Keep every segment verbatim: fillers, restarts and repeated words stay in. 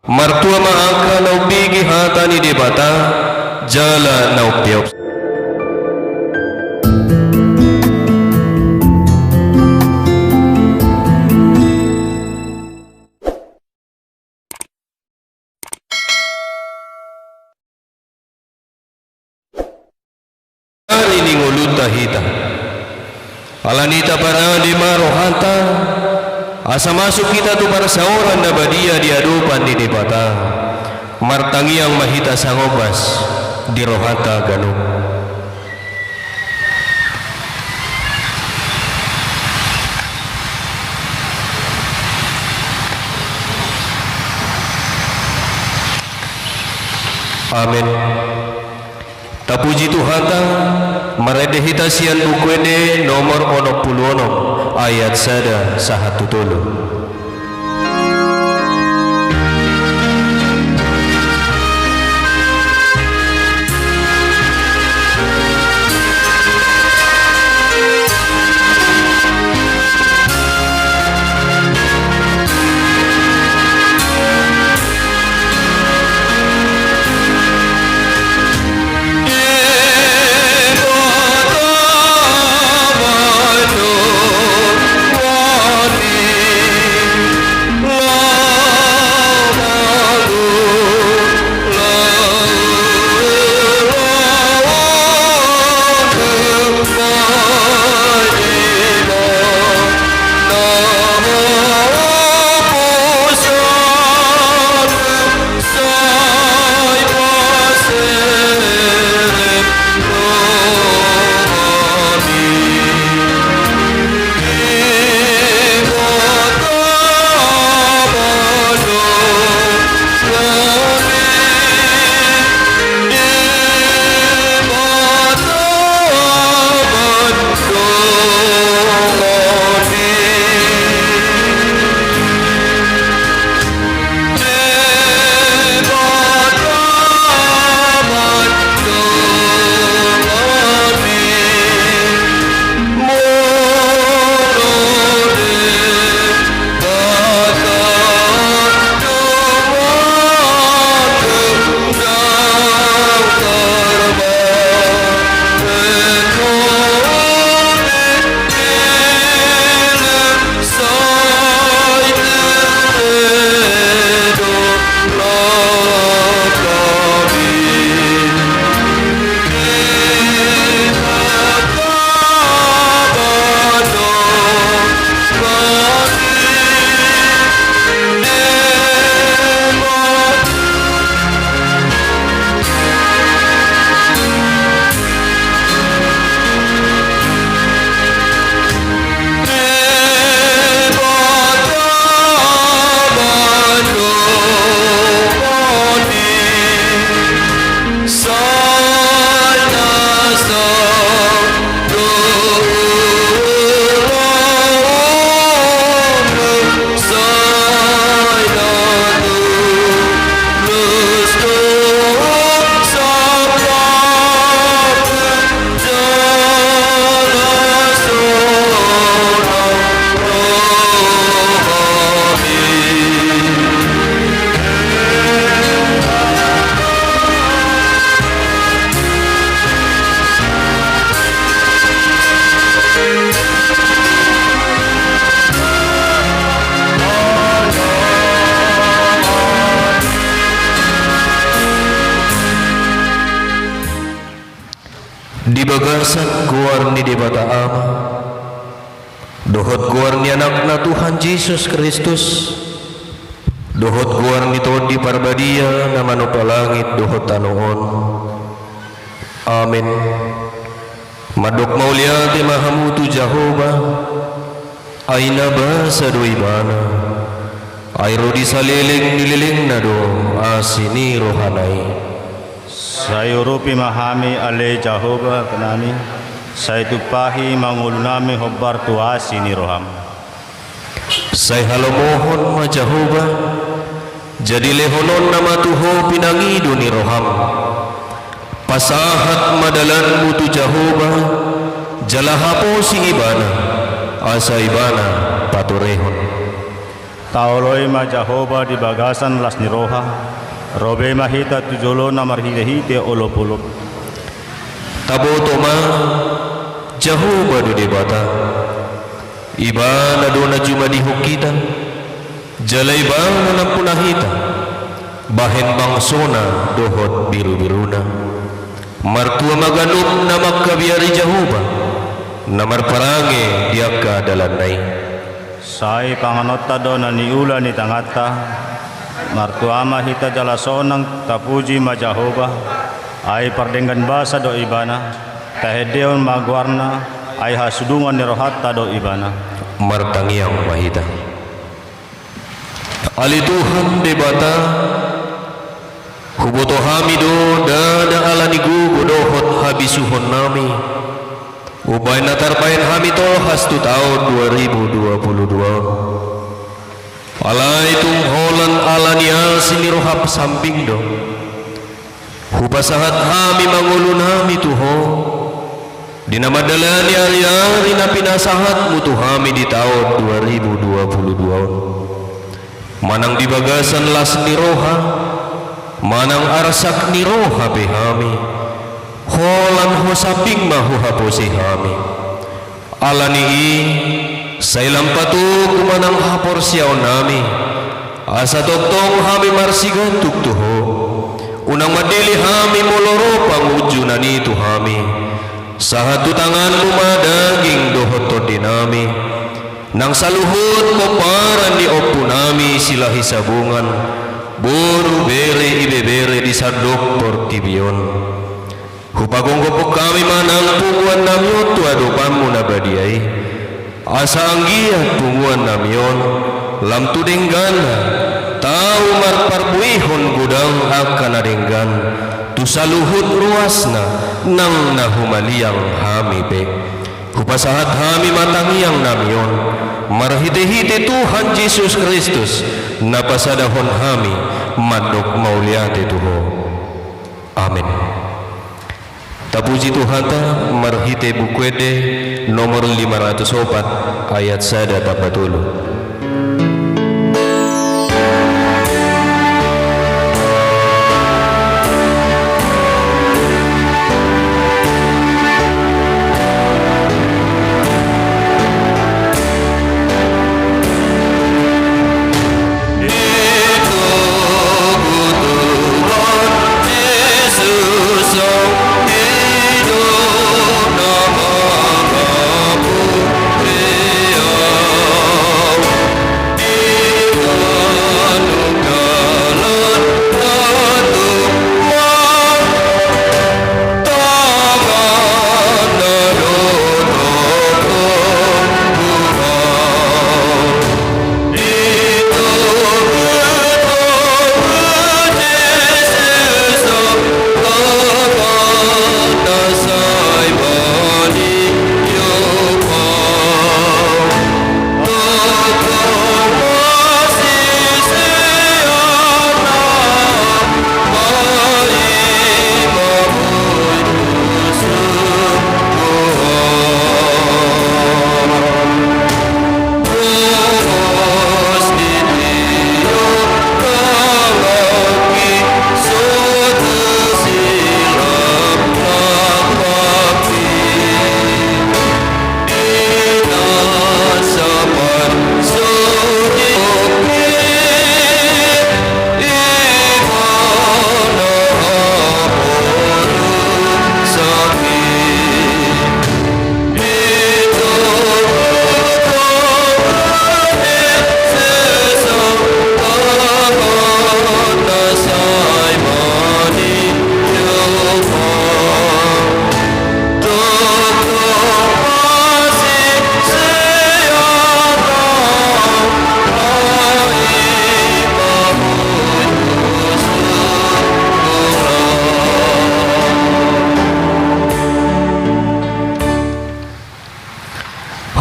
Martua ma angka na umbege hata ni Debata jala na umpeopsa. Ari ni ngolunta hita. Alani i taparade ma rohanta, asa masuk hita tu parsaoran na badia di adopan ni Debata. Martangiang ma hita sangombas di rohanta ganup. Amen. Tapuji Tuhanta, marende hita sian Buku Ende nomor onom pulu onom, ayat sada sahat tu tolu. Di bagasan goar ni Debata Ama, dohot goar ni Anakna Tuhan Jesus Kristus, dohot goar ni Tondi Parbadia na manompa langit dohot tano on. Amen. Mandok mauliate ma hamu tu Jahowa, ai na basa do Ibana, ai ro di saleleng ni lelengna do asi ni rohana i. Sai urupi ma hami ale Jahowa Amanami, sai tumpahi ma ngolunami hombar tu asi ni roham. Sai halomohon ma Jahowa, jadi lehononna ma tu ho pinangido ni roham. Pasahat ma dalanmu tu Jahowa, jala haposi Ibana, asa Ibana paturehon. Taoloi ma Jahowa di bagasan las ni roha, ro be ma hita tu jolona marhitehite olopolop. Taboto ma Jahowa do Debata, Ibana do na jumadihon hita, jala Ibana nampuna hita bahen bangsona dohot birubiruna. Martua ma ganup na mangkabiari Jahowa, na marparange di angka dalanna i. Sai panganonta do na niula ni tanganta. Martua ma hita jala sonang, tapuji ma Jahowa. Ai pardenggan basa do Ibana. Tahendehon ma goarna, ai hasudungan ni rohanta do Ibana. Martangiang ma hita. Ale Tuhan Debata, huboto hami do ndada ala ni gogo dohot habisuhonnami umbahen na tarbahen hami tolhas tu taon dua ribu dua puluh dua on. Alai tung holan ala ni asi ni roham sambing do hupasahat hami ma ngolunami tu Ho, di na mandalani ariari na pinasahatmu tu hami di taon dua ribu dua puluh dua on. Manang di bagasan las ni roha, manang arsak ni roha pe hami, holan Ho sambing ma huhaposi hami. Ala ni i, sai lam patogu manang haporseaonnami, asa tongtong hami marsigantung tu Ho. Unang mandele hami molo ro pangunjunan i tu hami. Sahat tu tanganmu ma daging dohot tondinami, nang saluhut pomparan ni ompunami Silahi Sabungan, boru, bere, ibebere di sandok portibi on. Hupagomgophon hami ma nang punguannami on tu adopanmu na badia i, asa anggiat punguannami on lam tu dengganna tau marparbuehon godang angka na denggan tu saluhut ruasna nang na humaliang hami pe. Hupasahat hami ma tangiangnami on marhitehite Tuhan Jesus Kristus, na pasadahon hami mandok mauliate tu Ho. Amen. Tapuji Tuhanta marhite Buku Ende nomor lima ratus opat, ayat sada tamba tolu.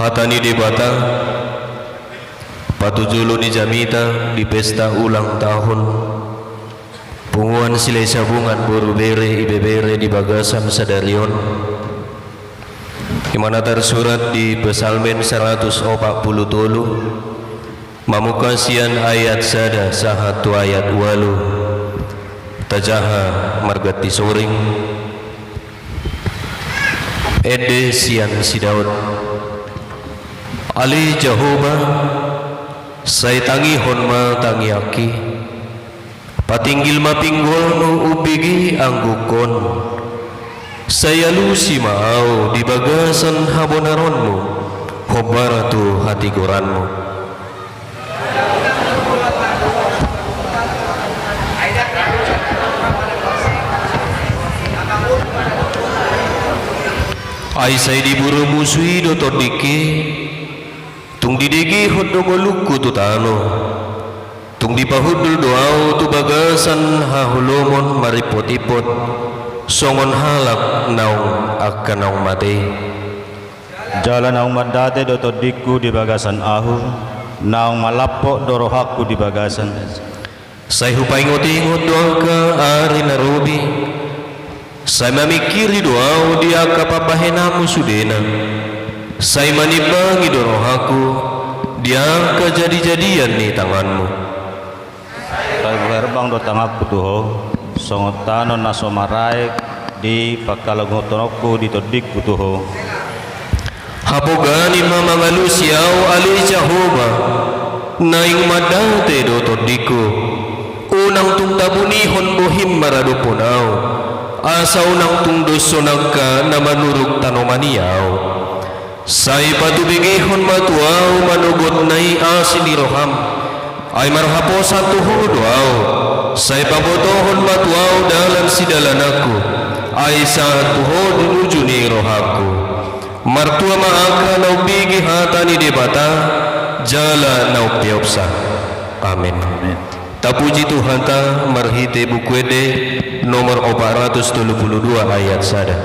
Hata ni Debata, patujolo ni jamita di pesta ulang tahun Punguan Silahi Sabungan boru, bere, ibebere di bagasan sadari on, i ma na tarsurat di Psalmen saratus opat pulu tolu, Mamungka sian ayat sada sahat tu ayat ualu, tajaha marganti soring. Ende sian si Daud. Ale Jahowa, sai tangihon ma tangiangki. Patinggil ma pinggolmu umbege anggukon. Sai alusi ma ahu di bagasan habonaronmu, hombar tu hatigoranmu. Ai sai diburu musu i do tondingki, tung didegehon do ngolungku tu tano. Tung dipahundul do ahu tu bagasan haholomon marimpot-impot, songon halak naung angka naung mate. Jala naung mandate do tondingku di bagasan ahu, naung malampok do rohangku di bagasan. Sai hupaingot-ingot do angka ari na robi, sai mamingkiri do ahu di angka pambahenanmu sudena, sai manimbangi do rohangku di angka jadi-jadian ni tanganmu. Sai huherbang do tanganku tu ho, songon tano na so maraek di pangkalongotononku di tondingku tu ho. Hapogan i ma mangalusi ahu ale Jahowa, naeng mandate do tondingku. Unang tung tabunihon bohim maradophon ahu, asa unang tung dos sonangka na manuruk tanoman i ahu. Sai patubegehon ma tu ahu manogot na i asi ni roham. Ai marhaposan tu ho do ahu. Sai pabotohon ma tu ahu dalan sidalananku. Ai sahat tu ho di uju ni rohangku. Martua ma angka na umbege hata ni Debata, jala na umpeopsa. Amin. Amin. Tapuji Tuhanta marhite Buku Ende nomor opat ratus tolu pulu dua ayat sada.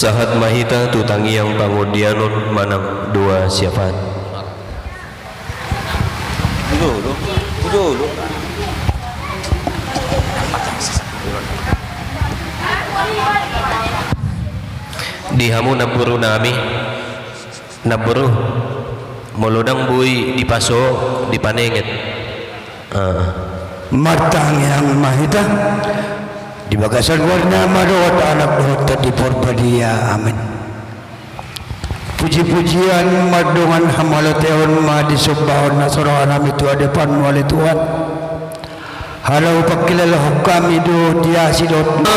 Sahat ma hita tu tangiang pangondianon manang doa syafaat. Di hamu namboru nami, namboru, molo ndang boi dipaso, dipanenget. Ah. Martangiang ma hita. Di bagasan goar ni Ama dohot Anak dohot Tondi Porbadia. Amin. Puji-pujian mardongan hamauliateon ma disombahon na so rohanami tu adopanmu ale Tuhan. Ala hupangkilalahon hami do di asi dohot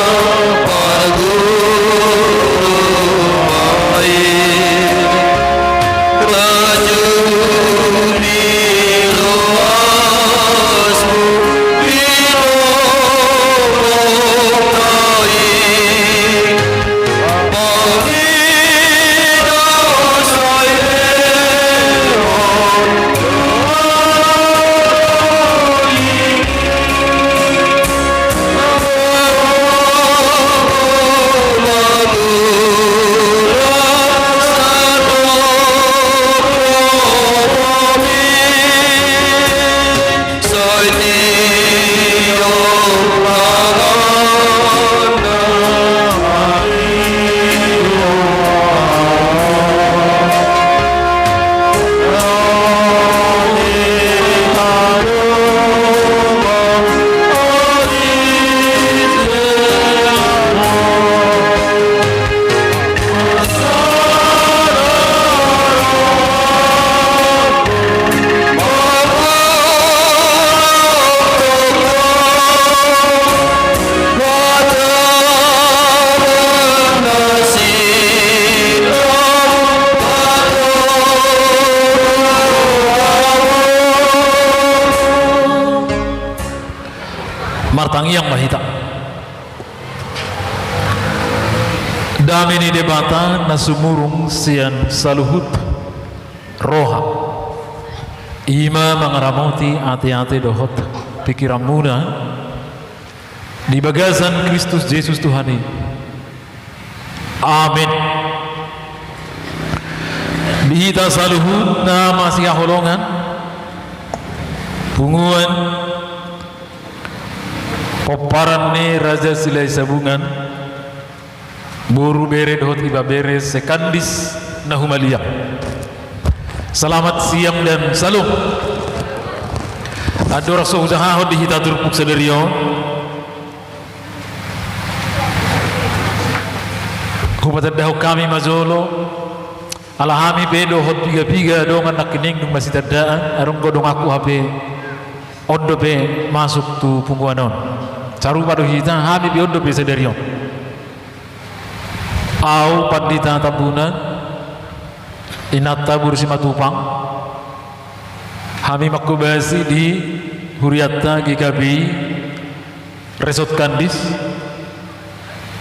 Dame ni Debata na sumurung sian saluhut roha, i ma mangaramoti ateate dohot pingkiranmuna di bagasan Kristus Jesus Tuhan i. Amen. Di hita saluhut na masihaholongan, punguan pomparan ni Raja Silahisabungan, boru, bere dohot ibebere sekandis na humaliang. Selamat siang dan salam. Andorang so hujahahon di hita turpuk sadari on, hupatandahon hami ma jolo, ala hami pe dohot piga-piga dongan nangkining dung masitandaan, adong do donganku hape on dope masuk tu punguan on. Sarupa do hita, hami pe on dope sadari on. Ahu Pandita Tambunan, inanta boru Simatupang. Hami manghobasi di hurianta G K P I Resort Kandis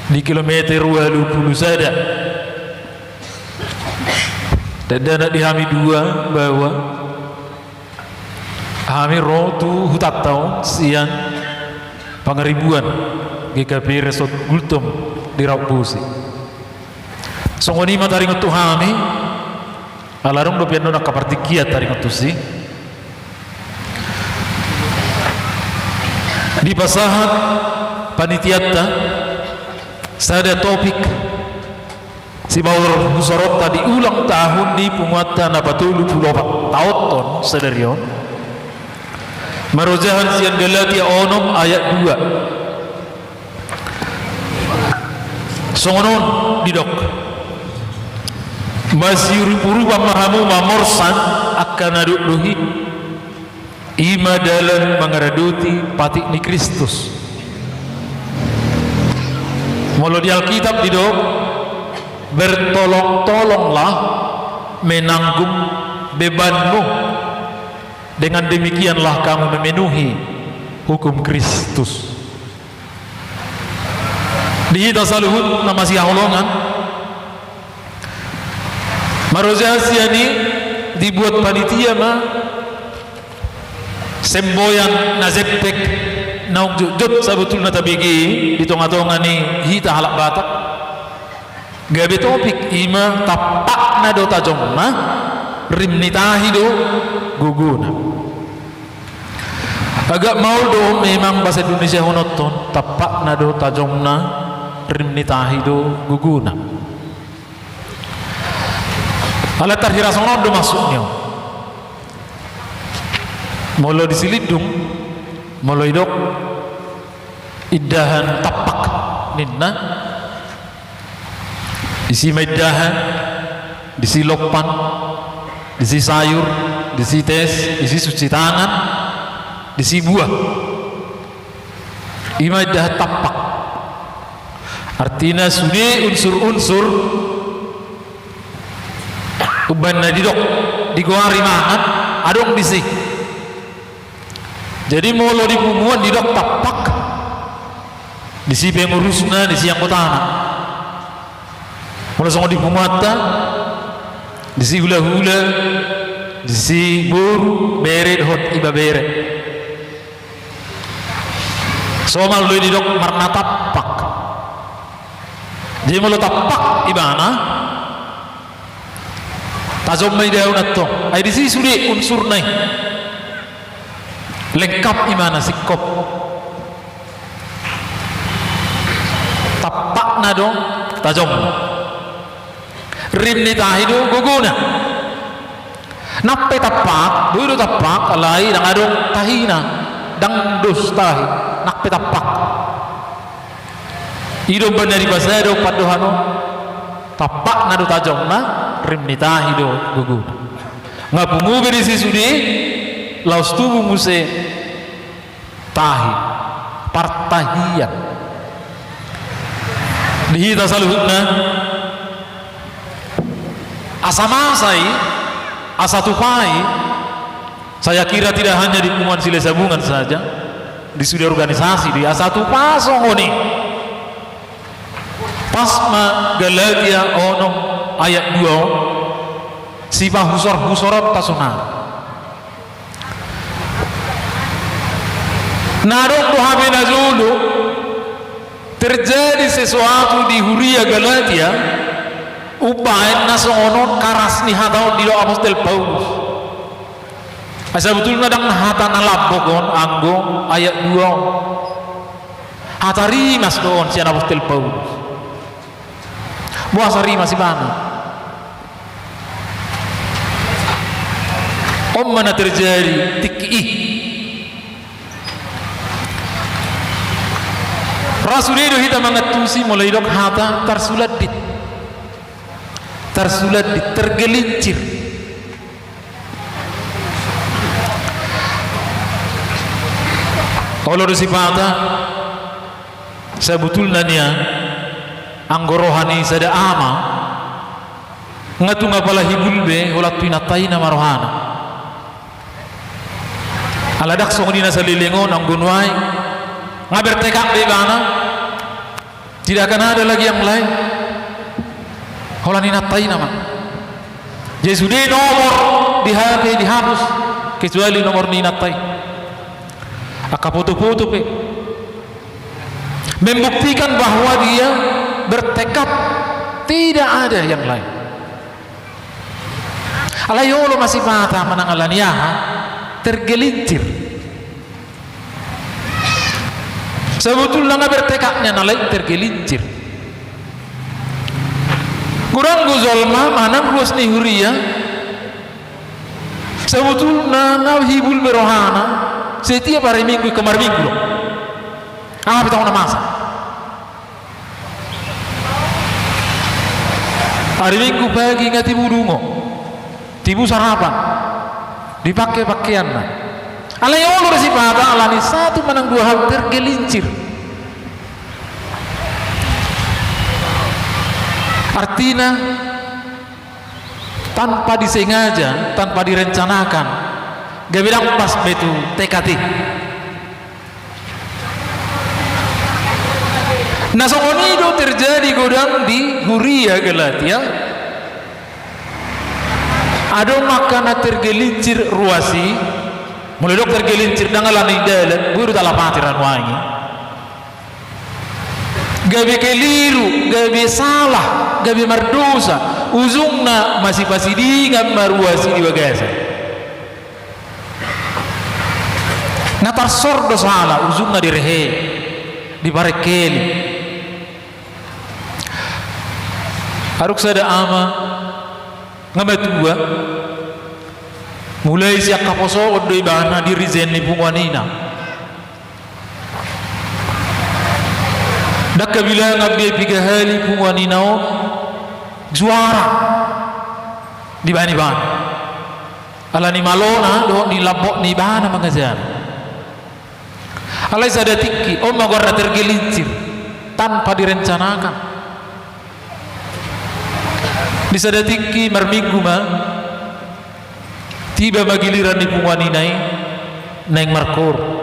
di kilometer ualu pulu sada. Dakdanak di hami dua baoa. Hami ro tu hutanta on sian Pangaribuan, G K P I Resort Gultom di Raut Bosi. Songon i ma taringot tu hami, ala adong dope annon angka partingkian taringot tusi. Dipasahat panitianta sada topik sibahen husoronta di ulang tahun ni punguanta na patolu pulu opat taonhon sadari on, marojahan sian Galatia onom ayat dua. Songon on didok: Masiurup-urupan ma hamu mamorsan angka na dokdok i, i ma dalan mangaradoti patik ni Kristus. Molo di Alkitab didok, bertolong-tolonglah menanggung bebanmu, dengan demikianlah kamu memenuhi hukum Kristus. Di hita saluhut na masihaholongan, marojahan sian i dibuat panitia ma semboyan na jempek, naung jotjot sabotulna tabege i di tonga-tonga ni hita halak Batak. Gabe topik i ma tampakna do tajomna, rim ni tahi do gogona. Agak maol do memang bahasa Indonesiahononhon, tampakna do tajomna, rim ni tahi do gogona. Ala tarhira songon on do maksudna. Molo di Silindung, molo didok indahan tampak ninna, disi ma indahan, disi lompan, disi sayur, disi tes, disi cuci tangan, disi buah. I ma indahan tampak. Artina sude unsur-unsur umbahen na didok, digoari mangan, adong disi. Jadi molo di punguan didok tampak, disi pengurusna, disi anggotana. Molo songon di punguanta, disi hula-hula, disi boru, bere dohot ibebere. Somal do i didok marnatampak. Jadi molo tampak ibana, tajom ma idaon antong. Ai disi sude unsurna i. Lengkap ibana, singkop. Tampakna do tajomna. Rim ni tahi do gogona. Nang pe tampak, boi do tampak, alai ndang adong tahina, ndang dos tahi, nang pe tampak. I do umbahen na dipasada do pandohan on, tampakna do tajomna, rim ni tahi do gogona. Nga pungu be disi sude, laos tubu muse tahi, partahian. Di hita saluhutna, asa masa i, asa tupa i, saya kira tidak hanya di punguan Silahisabungan saja, di sude organisasi, di asa tupa songon i. Pas ma Galatia onom ayat dua on, sipahusor-husoronta sonari. Na adong do hape na jolo terjadi sesuatu di huria Galatia, umbahen na songon on karas ni hata on didok apostel Paulus. Ai sabotulna ndang hata na lambok on anggo ayat dua on. Hata rimas do on sian apostel Paulus. Boasa rimas ibana? On ma na terjadi tingki i. Ra sude do hita mangantusi molo didok hata tarsulandit. Tarsulandit, tergelincir. Olo do sipata, sabotulna nian, anggo roha ni sada ama, nga tung apala hibul be holan tu inanta i nama rohana. Ala ndang songon i na saleleng on anggo nuaeng, nga bertekad be ibana. Tidak akan ada lagi yang lain. Holan inanta i nama. Jadi sude nomor di H P dihapus, kecuali nomor ni inanta i. Angka foto-foto pe membuktikan bahwa dia bertekad tidak ada yang lain. Alai olo ma sipata manang alani aha, tergelincir. Sabotulna nga bertekad nian alai tergelincir. Godang do jolma manang ruas ni huria, sabotulna nga hibul be rohana, setiap ari Minggu, ingkon marminggu do. Aha pe tahu na masa. Ari Minggu pagi nga tibu dungo, tibu sarapan, dipake pakeanna. Alai olo do sipata alani satu manang dua hal tergelincir. Artina tanpa disengaja, tanpa direncanakan, gabe ndang pas be tu tekad i. Na songon i do terjadi godang di huria Galatia. Adong angka na tergelincir ruas i, molo didok tergelincir ndang alani dalan, boi do talapati ra nuaeng i. Gabe keliru, gabe salah, gabe mardosa, ujungna masipasidingan ma ruas i di bagasan. Na tarsor do sala, ujungna direhei, diparengkeli. Adong sada ama, nga matua, mulai sian haposoon do ibana dirijenti punguan ina. Ndang habilangan be piga hali punguan ina on juara dibaen ibana. Alani malona dohot ni lambok ni ibana mangajari. Alai sada tingki, on ma goarna tergelincir, tanpa direncanakan. Di sada tingki marminggu ma, tiba ma giliran ni punguan ina i naeng markoor.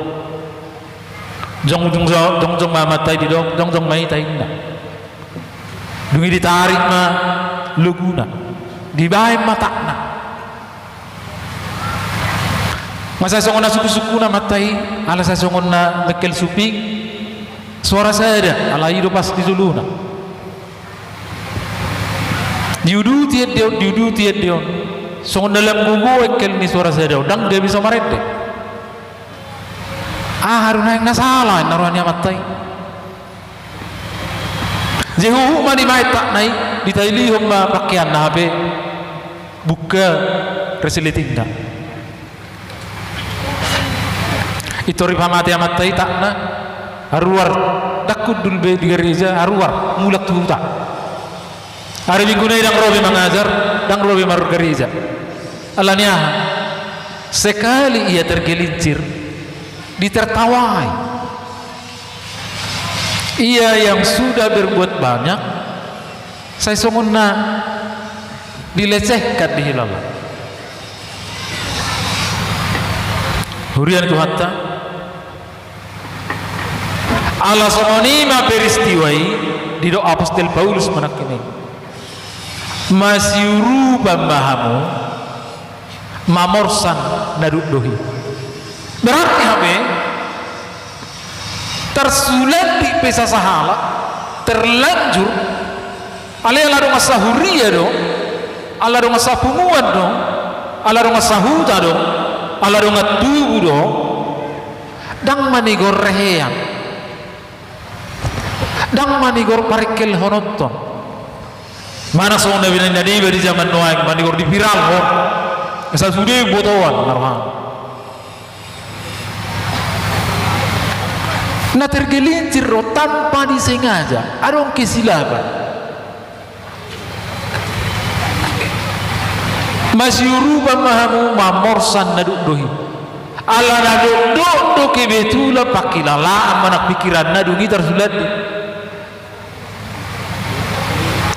Jongjong, jongjong ma amanta i didok, jongjong ma hita inna. Dung i ditarik ma loguna, dibaen ma takna. Nga sai songon na sungkunsungkun amanta i, ala sai songon na mengkel suping, suara sada, ala i do pas di jolona. Diuduti ende on, diuduti ende on. Songon na lam gogo engkel ni suara sada on, ndang dia bisa marende. Aha do naeng na sala, ninna roha ni amanta i. Jadi huhut ma dibaen takna i, ditailihon ma pakeanna hape, buka resletingna. Intor dipamate amanta i takna, haruar, ndang hundul be di gareja, haruar, mulak tu huta. Ari Minggu na i ndang ro be mangajar, ndang ro be margareja. Alani aha? Sekali ia tergelincir, ditertawai. Ia yang sudah berbuat banyak, sai songon na dilecehkan, dihilala. Huria ni Tuhanta, ala songon i ma peristiwa i, Didok apostel Paulus manang kini, masiurupan ma hamu mamorsan na dokdok i. Berarti hape tarsulat di pe sasahalak terlanjur, alai ala dongan sahuria do, ala dongan sapunguan do, ala dongan sahuta do, ala dongan tubu do, ndang manigor rehean. Ndang manigor parengkelhononton. Manang songon na binahen na deba di zaman nuaeng manigor di viral ho. Asa sude botoan na roha. Na tergelincir do tanpa disengaja. Adong kesilapan. Masiurupan ma hamu mamorsan na dokdok i. Ala na dokdok do kebetulan pangkilalaan manang pikiranna dung i tarsulat i.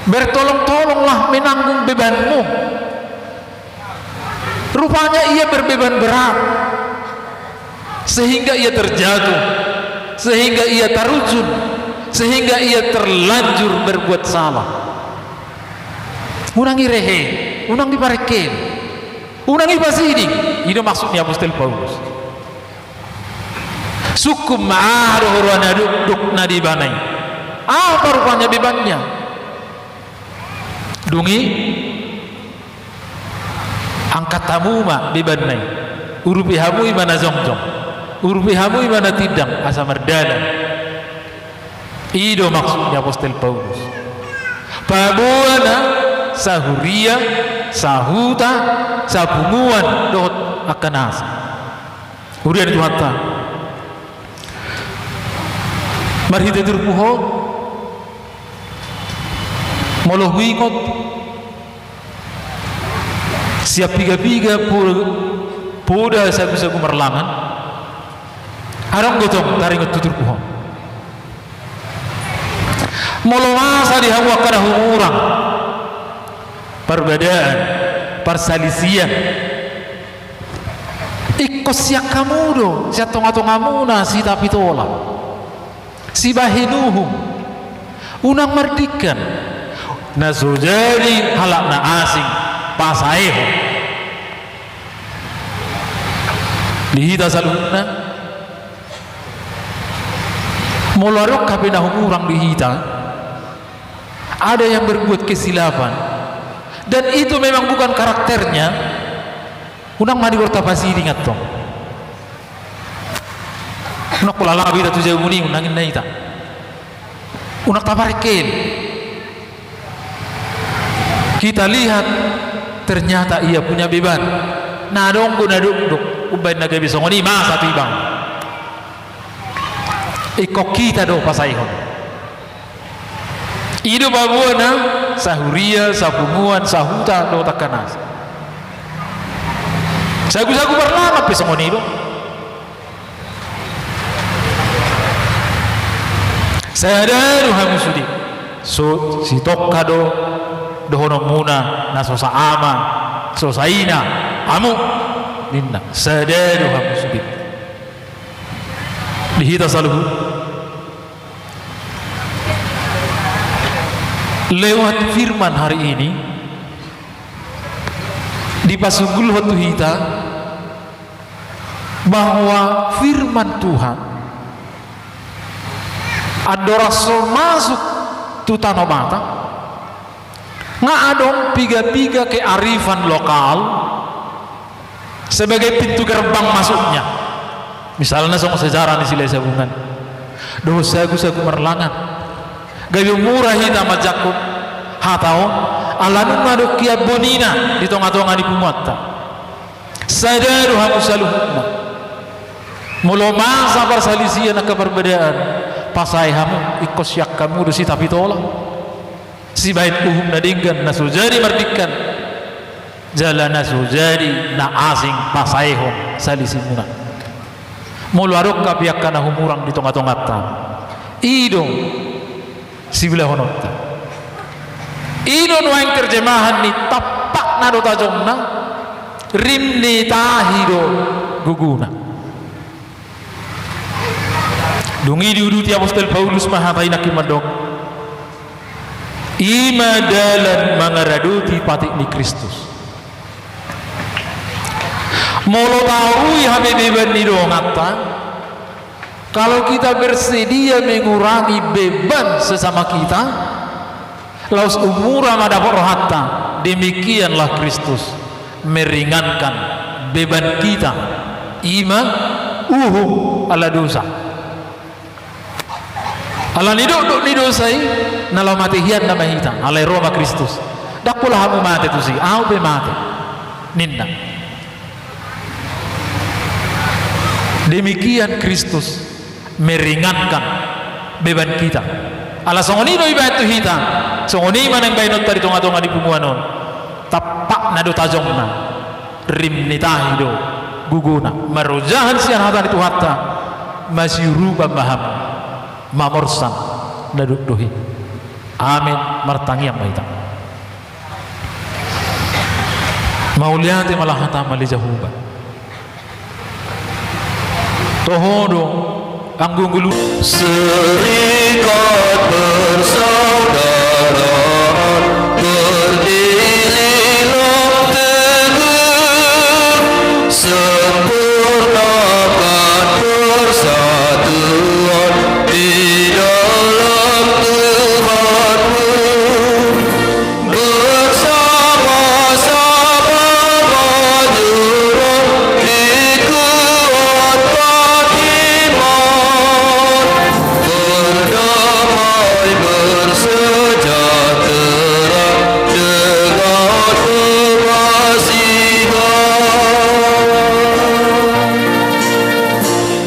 Bertolong-tolonglah menanggung bebanmu. Rupanya ia berbeban berat. Sehingga ia terjatuh, sehingga ia tarujun, sehingga ia terlanjur berbuat salah. Unang i rehe, unang i parengkel, unang i pasiding. I do maksud ni apostel Paulus. Sungkun ma aha do huroha na dokdok na di ibana i. Apa rupanya bebannya? Dung i angkat hamu ma bebanna i. Urupi hamu i ma na jongjong. Urupi hamu i ma na tindang asa mardalan. I do maksud ni apostel Paulus. Paboa na sahuria, sahuta, sapunguan dohot angka na asing. Huria ni Tuhanta. Marhite turpuk on, molo huingot sian piga-piga po-, poda sagu-sagu marlangan, adong do tong taringot tu turpuk on. Molo masa di hamu angka na humurang, parbadaan, parsalisian, ingkon sian hamu do, sian tonga-tongamuna sitapitola, sibahen uhum. Unang mardingkan, na so jadi halak na asing pasaehon. Di hita saluhutna, molo adong hape na humurang di hita, ada yang berbuat kesilapan, dan itu memang bukan karakternya, unang manigor tapasiding antong. Unang pola laho hita tu jabumuna i, unang ninna hita. Unang taparengkel. Kita lihat, ternyata ia punya beban. Na adong do na dokdok umbahen na gabe songon i masa tu ibana. Ingkon hita do pasaehon. I do paboa na sahuria, sapunguan, sahuta dohot angka na asing. Sagu-sagu marlangan pe songon i do. Sada do hamu sude. So, sitongka do dohononmuna na so saama, so saina hamu, ninna. Sada do hamu sude. Di hita saluhut. Lewat firman hari ini, dipasunggulhon tu hita bahwa firman Tuhan, andorang so masuk tu Tano Batak, nga adong piga-piga kearifan lokal sebagai pintu gerbang masuknya. Misalna songon sejarah ni Silahisabungan dohot sagu-sagu marlangan. Gabe mura hita manjangkon hata on, ala nunga adong hian bonina di tonga-tonga ni punguanta. Sada do hamu saluhutna. Molo masa parsalisian angka parbadaan, pasae hamu, ingkon sian hamu do sitapitola. Sibahen uhum na denggan, na so jadi mardingkan, jala na so jadi na asing pasaehon salisimuna. Molo adong hape angka na humurang di tonga-tonganta, i do siulahononta. I do nuaeng terjemahan ni tampakna do tajomna, rim ni tahi do gogona. Dung i diuduti apostel Paulus ma hata i nangkin mandok, I ma dalan mangaradoti patik ni Kristus. Molo taorui hape beban ni donganta, kalau kita bersedia mengurangi beban sesama kita, laos umura ma dapot rohanta, demikianlah Kristus meringankan beban kita, i ma uhum ala dosa. Ala ni dokdok ni dosa i, na laho mate hian nama hita, alai ro ma Kristus. Ndang pola hamu mate tusi, ahu pe mate, ninna. Demikian Kristus meringankan beban kita. Ala songon i do ibaen tu hita, songon i ma naeng baenonta di tongatonga ni punguan on. Tampakna do tajomna, rim ni tahi do gogona, marojahan sian hata ni Tuhanta, masiurupan ma hamu mamorsan na dokdok i. Amin. Martangiang ma hita. Mauliate ma hata maleja huba. Toho do anggo ngolu. Serikat persaudaraan berdirilah teguh, sempurnakan persatuan di dalam Tuhanmu. Bersama-sama maju di kuatkan iman, berdamai bersejahtera dengan kemasihan.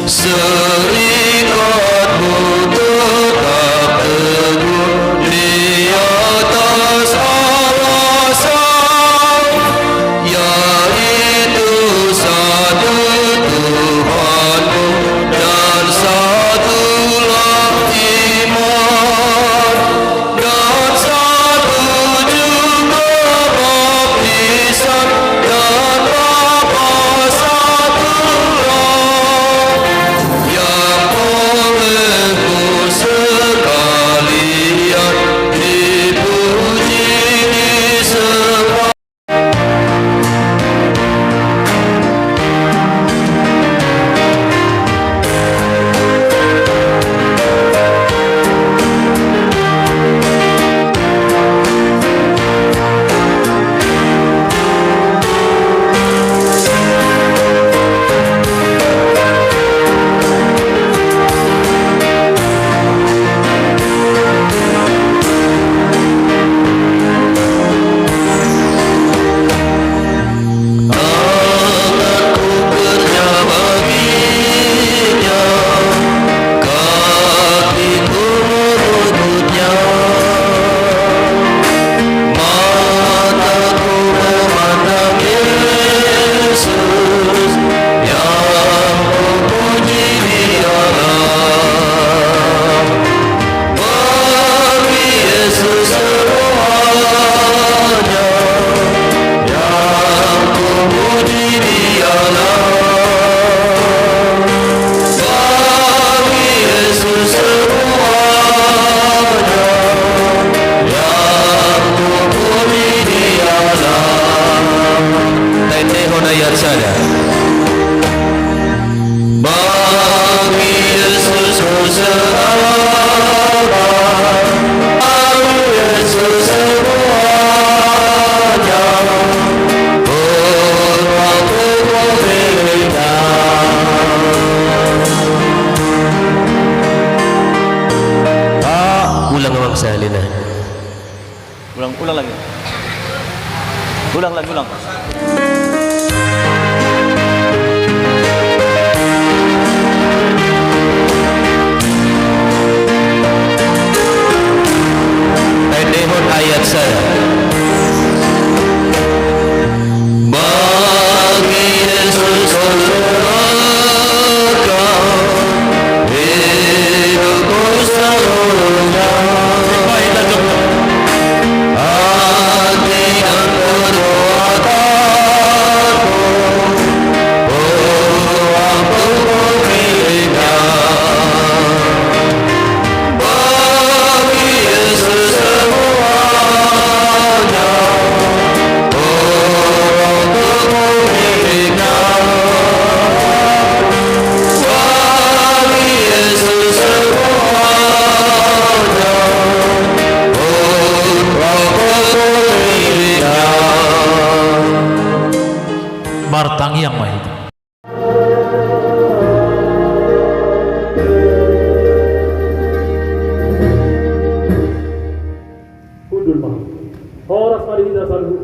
Serikatmu tetap teguh di atas alasan, yaitu satu Tuhanmu dan satulah iman. Dan satu juga baptisan dan Bapa satulah, yang olehmu sekalian dipuji disembah. Tanganku kerja baginya, kakiku menutupnya, mataku memandang Yesus, yang kupuji Dialah. Bagi Yesus semuanya, yang kupuji Dialah. Bagi Yesus semuanya, yang kupuji Dialah. Taendehon ayat sada. Bagi Yesus ku serahkan, bagi Yesus semuanya, hormat ku berikan. Ah, ulang, ulang, saya, Lina. Ulang, ulang lagi. Ulang lagi, ulang. Taendehon ayat sada. Bagi Yesus ku serahkan hidupku seluruhnya. Hati dan perbuatan Tangiang ma hita. Hundul ma. Horas ma di hita saluhut.